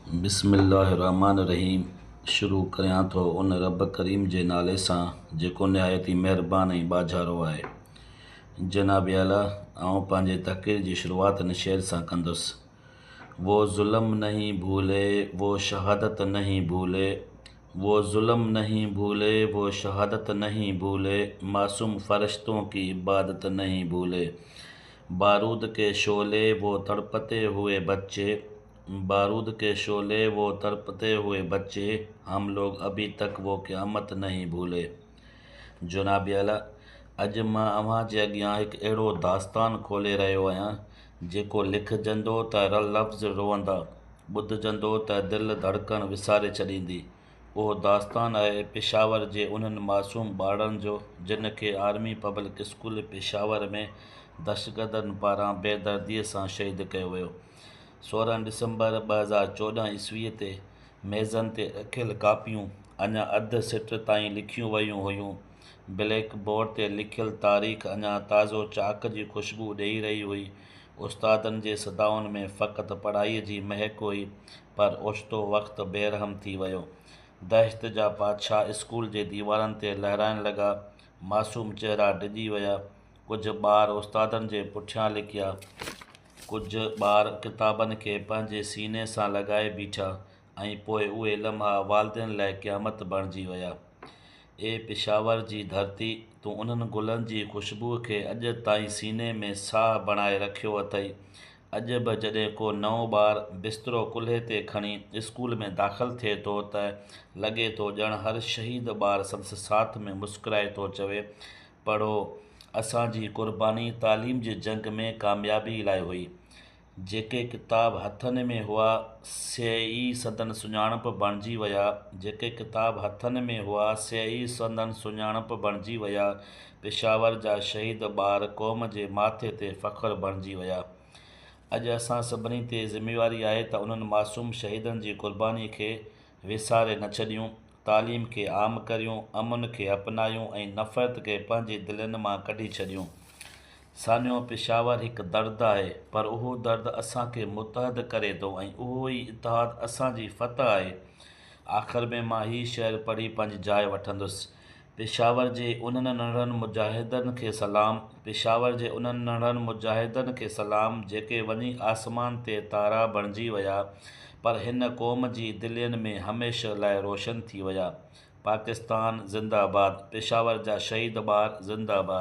بسم الله الرحمٰن الرحيم شروع ڪريان ٿو ان رب ڪريم جي نالي سان جيڪو نهايت ئي مهربان ۽ ٻاجهارو آهي. جناب اعليٰ آئون پنهنجي تقرير جي شروعات هن شعر سان ڪندس. وو ظلم نهين ڀولي وو شهادت نهين ڀولي وو ظلم نهين ڀولي وو شهادت نهين ڀولي معصوم فرشتون ڪي عبادت نهين ڀولي بارود ڪي شعلي وو تڙپتي هوئي بچي بارود ڪي شعلي وو تڙپتي هوئي بچي هم لوگ ابهي تڪ وو قيامت نهين ڀولي. جناب اعليٰ! اڄ مان اوهان جي اڳيان هڪ اهڙو داستان کولي رهيو آهيان، جيڪو لکجندو ته لفظ روئندا، ٻڌجندو ته دل ڌڙڪڻ وساري ڇڏيندي. اهو داستان آهي پشاور جي انهن معصوم ٻارڙن جو، جن کي آرمي پبلڪ اسڪول پشاور ۾ دهشتگردن پاران بيدرديء سان شهيد ڪيو ويو. 16 ڊسمبر 2014 عيسويء تي ميزن تي رکيل ڪاپيون اڃا اڌ سٽ تائين لکيون ويون هيون. بليڪ بورڊ تي لکيل تاريخ اڃا تازو چاڪ جي خوشبو ڏيئي رهي هئي. استادن جي صدائن ۾ فقط پڙهائيء جي مهڪ هئي، پر اوچتو وقت بي رحم ٿي ويو. دهشت جا پاڇا اسڪول جي ديوارن تي لهرائڻ لڳا. معصوم چهرا ڊڄي ويا. ڪجهه ٻار استادن جي پٺيان لڪيا. ڪجهه ٻار ڪتابن کي پنهنجي سيني سان لڳائي بيٺا ۽ پوء اهي لمحا والدين لاء قيامت بڻجي ويا. اي پشاور جي ڌرتي! تون انهن گلن جي خوشبوء کي اڄ تائين سيني ۾ ساهه بڻائي رکيو اٿئي. اڄ به جڏهن ڪو نئون ٻار بسترو ڪلهي تي کڻي اسڪول ۾ داخل ٿئي ٿو ته لڳي ٿو ڄڻ هر شهيد ٻار سندس ساٿ ۾ مسڪرائي ٿو چوي پڙهو، اسان جي قرباني تعليم جي جنگ ۾ ڪاميابي لاء هئي. جيڪي ڪتاب هٿن ۾ هئا، سي ئي سندن سڃاڻپ بڻجي ويا. جيڪي ڪتاب هٿن ۾ هئا، سي ئي سندن سڃاڻپ بڻجي ويا. پشاور جا شهيد ٻار قوم جي ماٿي تي فخر بڻجي ويا. اڄ اسان سڀني تي ذميواري آهي ته انهن معصوم شهيدن جي قرباني کي وساري نه ڇڏيون. تعليم کي عام ڪريون، امن کي اپنايون ۽ نفرت کي پنهنجي دلين مان ڪڍي ڇڏيون. سانحو پشاور هڪ درد آهي، پر اهو درد اسان کي متحد ڪري ٿو ۽ اهو ئي اتحاد اسان جي فتح آهي. آخر ۾ مان هي شعر پڙهي پنهنجي جاء وٺندس. پشاور جي انهن ننڍڙن مجاهدن کي سلام، پشاور جي انهن ننڍڙن مجاهدن کي سلام، جيڪي وڃي آسمان تي تارا بڻجي ويا، پر هن قوم جي دلين ۾ هميشه لاء روشن ٿي ويا. پاڪستان زنده باد، پشاور جا شهيد ٻار زنده باد.